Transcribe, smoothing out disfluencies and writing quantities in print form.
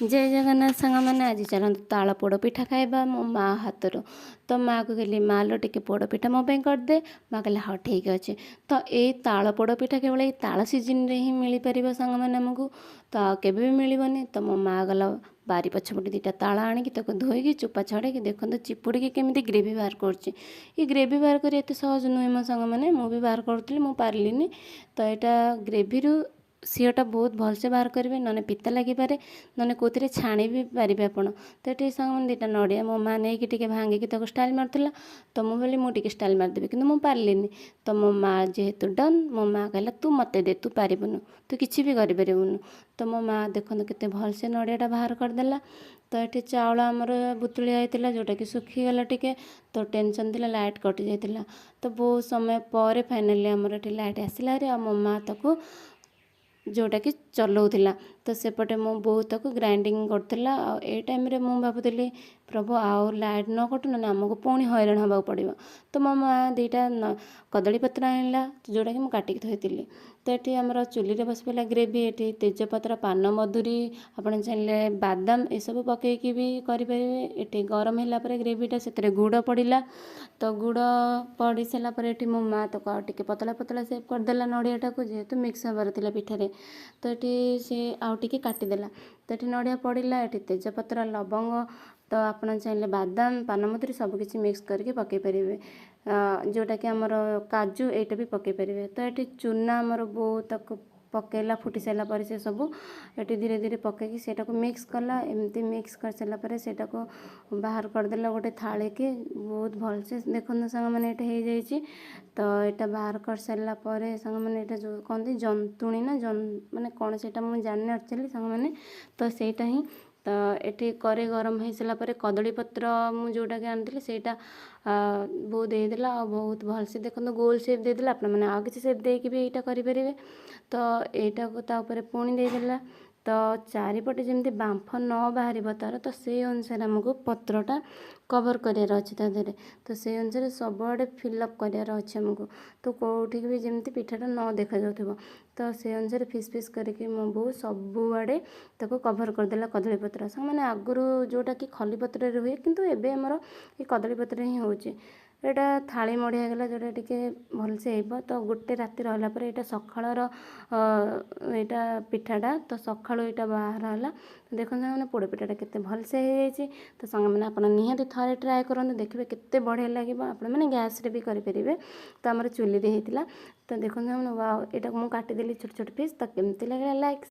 ଜୟ ଜଗନ୍ନାଥ ସାଙ୍ଗମାନେ, ଆଜି ଚାଲନ୍ତୁ ତାଳ ପୋଡ଼ ପିଠା ଖାଇବା ମୋ ମା ହାତରୁ। ତ ମାଆକୁ କହିଲି, ମା ଲୋ, ଟିକେ ପୋଡ଼ ପିଠା ମୋ ପାଇଁ କରିଦେ। ମା କହିଲା, ହଉ, ଠିକ୍ ଅଛି। ତ ଏଇ ତାଳ ପୋଡ଼ ପିଠା କେବଳ ଏଇ ତାଳ ସିଜିନରେ ହିଁ ମିଳିପାରିବ ସାଙ୍ଗମାନେ ଆମକୁ, ତ ଆଉ କେବେ ବି ମିଳିବନି। ତ ମୋ ମା ଗଲା ବାରି ପଛପଟେ ଦୁଇଟା ତାଳ ଆଣିକି, ତାକୁ ଧୋଇକି, ଚୋପା ଛଡ଼େଇକି, ଦେଖନ୍ତୁ ଚିପୁଡ଼ିକି କେମିତି ଗ୍ରେଭି ବାହାର କରୁଛି। ଏ ଗ୍ରେଭି ବାହାର କରି ଏତେ ସହଜ ନୁହେଁ ମୋ ସାଙ୍ଗମାନେ। ମୁଁ ବି ବାହାର କରୁଥିଲି, ମୁଁ ପାରିଲିନି। ତ ଏଇଟା ଗ୍ରେଭିରୁ ସିଅଟା ବହୁତ ଭଲସେ ବାହାର କରିବେ, ନହେଲେ ପିତା ଲାଗିପାରେ, ନହେଲେ କେଉଁଥିରେ ଛାଣି ବି ପାରିବେ ଆପଣ। ତ ଏଠି ସାଙ୍ଗମାନେ, ଦୁଇଟା ନଡ଼ିଆ ମୋ ମା ନେଇକି ଟିକେ ଭାଙ୍ଗିକି ତାକୁ ଷ୍ଟାଇଲ୍ ମାରୁଥିଲା। ତ ମୁଁ ଭାବିଲି ମୁଁ ଟିକେ ଷ୍ଟାଇଲ୍ ମାରିଦେବି, କିନ୍ତୁ ମୁଁ ପାରିଲିନି। ତ ମୋ ମା ଯେହେତୁ ଡନ୍, ମୋ ମା କହିଲା, ତୁ ମୋତେ ଦେ, ତୁ ପାରିବୁନୁ, ତୁ କିଛି ବି କରିପାରିବୁନୁ। ତ ମୋ ମା ଦେଖନ୍ତୁ କେତେ ଭଲସେ ନଡ଼ିଆଟା ବାହାର କରିଦେଲା। ତ ଏଠି ଚାଉଳ ଆମର ବତୁରା ହେଇଥିଲା, ଯେଉଁଟାକି ଶୁଖିଗଲା ଟିକେ। ତ ଟେନସନ୍ ଥିଲା, ଲାଇଟ୍ କଟିଯାଇଥିଲା। ତ ବହୁତ ସମୟ ପରେ ଫାଇନାଲି ଆମର ଏଠି ଲାଇଟ୍ ଆସିଲା ହାରି ଆଉ ମୋ ମା ତାକୁ ଯେଉଁଟାକି ଚଲାଉଥିଲା, ତ ସେପଟେ ମୋ ବୋଉ ତାକୁ ଗ୍ରାଇଣ୍ଡିଙ୍ଗ କରୁଥିଲା। ଆଉ ଏଇ ଟାଇମ୍ରେ ମୁଁ ଭାବୁଥିଲି, ପ୍ରଭୁ, ଆଉ ଲାଇଟ୍ ନ କଟୁ, ନହେଲେ ଆମକୁ ପୁଣି ହଇରାଣ ହେବାକୁ ପଡ଼ିବ। ତ ମୋ ମା' ଦୁଇଟା କଦଳୀ ପତ୍ର ଆଣିଲା, ଯେଉଁଟାକି ମୁଁ କାଟିକି ଥୋଇଥିଲି। ତ ଏଠି ଆମର ଚୁଲିରେ ବସି ପଡ଼ିଲା ଗ୍ରେଭି। ଏଠି ତେଜପତ୍ର, ପାନ ମଧୁରୀ, ଆପଣ ଚାହିଁଲେ ବାଦାମ ଏସବୁ ପକାଇକି ବି କରିପାରିବେ। ଏଠି ଗରମ ହେଲା ପରେ ଗ୍ରେଭିଟା, ସେଥିରେ ଗୁଡ଼ ପଡ଼ିଲା। ତ ଗୁଡ଼ ପଡ଼ି ସାରିଲା ପରେ ଏଠି ମୋ ମା' ତାକୁ ଆଉ ଟିକେ ପତଳା ପତଳା ସେପ୍ କରିଦେଲା ନଡ଼ିଆଟାକୁ, ଯେହେତୁ ମିକ୍ସ ହେବାର ଥିଲା ପିଠାରେ। ତ ଏଠି ସେ ଆଉ ଟିକେ କାଟିଦେଲା। ତ ଏଠି ନଡ଼ିଆ ପଡ଼ିଲା, ଏଠି ତେଜପତ୍ର, ଲବଙ୍ଗ, ତ ଆପଣ ଚାହିଁଲେ ବାଦାମ, ପାନମଧୁରୀ ସବୁକିଛି ମିକ୍ସ କରିକି ପକାଇ ପାରିବେ, ଯେଉଁଟାକି ଆମର କାଜୁ, ଏଇଟା ବି ପକାଇ ପାରିବେ। ତ ଏଠି ଚୁନା ଆମର ବୋଉ ତାକୁ ପକାଇଲା। ଫୁଟି ସାରିଲା ପରେ ସେ ସବୁ ଏଠି ଧୀରେ ଧୀରେ ପକାଇକି ସେଇଟାକୁ ମିକ୍ସ କଲା। ଏମିତି ମିକ୍ସ କରିସାରିଲା ପରେ ସେଇଟାକୁ ବାହାର କରିଦେଲା ଗୋଟେ ଥାଳିକି। ବହୁତ ଭଲସେ ଦେଖନ୍ତୁ ସାଙ୍ଗମାନେ, ଏଇଟା ହେଇଯାଇଛି। ତ ଏଇଟା ବାହାର କରିସାରିଲା ପରେ ସାଙ୍ଗମାନେ, ଏଇଟା ଯେଉଁ କହନ୍ତି ଜନ୍ତୁଣି ନା ମାନେ କ'ଣ ସେଇଟା ମୁଁ ଜାଣିନି ଆକ୍ଚୁଆଲି ସାଙ୍ଗମାନେ, ତ ସେଇଟା ହିଁ। ତ ଏଠି କରେଇ ଗରମ ହେଇସାରିଲା ପରେ କଦଳୀ ପତ୍ର ମୁଁ ଯେଉଁଟାକି ଆଣିଥିଲି, ସେଇଟା ବୋଉ ଦେଇଦେଲା। ଆଉ ବହୁତ ଭଲସେ ଦେଖନ୍ତୁ ଗୋଲ ସେପ୍ ଦେଇଦେଲା। ଆପଣମାନେ ଆଉ କିଛି ସେପ୍ ଦେଇକି ବି ଏଇଟା କରିପାରିବେ। ତ ଏଇଟାକୁ ତା ଉପରେ ପୁଣି ଦେଇଦେଲା। ତ ଚାରିପଟେ ଯେମିତି ବାମ୍ଫ ନ ବାହାରିବ ତାର, ତ ସେଇ ଅନୁସାରେ ଆମକୁ ପତ୍ରଟା କଭର୍ କରିବାର ଅଛି ତା ଦେହରେ। ତ ସେଇ ଅନୁସାରେ ସବୁଆଡ଼େ ଫିଲ୍ଅପ୍ କରିବାର ଅଛି ଆମକୁ, ତ କେଉଁଠିକି ବି ଯେମିତି ପିଠାଟା ନ ଦେଖାଯାଉଥିବ। ତ ସେଇ ଅନୁସାରେ ଫିସ୍ ଫିସ୍ କରିକି ମୋ ବୋଉ ସବୁଆଡ଼େ ତାକୁ କଭର୍ କରିଦେଲା କଦଳୀ ପତ୍ର। ସାଙ୍ଗମାନେ, ଆଗରୁ ଯେଉଁଟାକି ଖଲି ପତ୍ରରେ ହୁଏ, କିନ୍ତୁ ଏବେ ଆମର ଏ କଦଳୀ ପତ୍ରରେ ହିଁ ହେଉଛି। ଏଇଟା ଥାଳି ମଡ଼ିଆ ହେଇଗଲା, ଯେଉଁଟା ଟିକେ ଭଲସେ ହେବ। ତ ଗୋଟେ ରାତି ରହିଲା ପରେ ଏଇଟା ସକାଳର ଏଇଟା ପିଠାଟା, ତ ସକାଳୁ ଏଇଟା ବାହାର ହେଲା। ଦେଖନ୍ତୁ ସାଙ୍ଗମାନେ, ପୋଡ଼ ପିଠାଟା କେତେ ଭଲସେ ହେଇଯାଇଛି। ତ ସାଙ୍ଗମାନେ, ଆପଣ ନିହାତି ଥରେ ଟ୍ରାଏ କରନ୍ତୁ, ଦେଖିବେ କେତେ ବଢ଼ିଆ ଲାଗିବ। ଆପଣମାନେ ଗ୍ୟାସ୍ରେ ବି କରିପାରିବେ, ତ ଆମର ଚୁଲିରେ ହେଇଥିଲା। ତ ଦେଖନ୍ତୁ ସାଙ୍ଗମାନେ, ୱାଓ, ଏଇଟାକୁ ମୁଁ କାଟିଦେଲି ଛୋଟ ଛୋଟ ପିସ୍। ତ କେମିତି ଲାଗିଲା, ଲାଇକ୍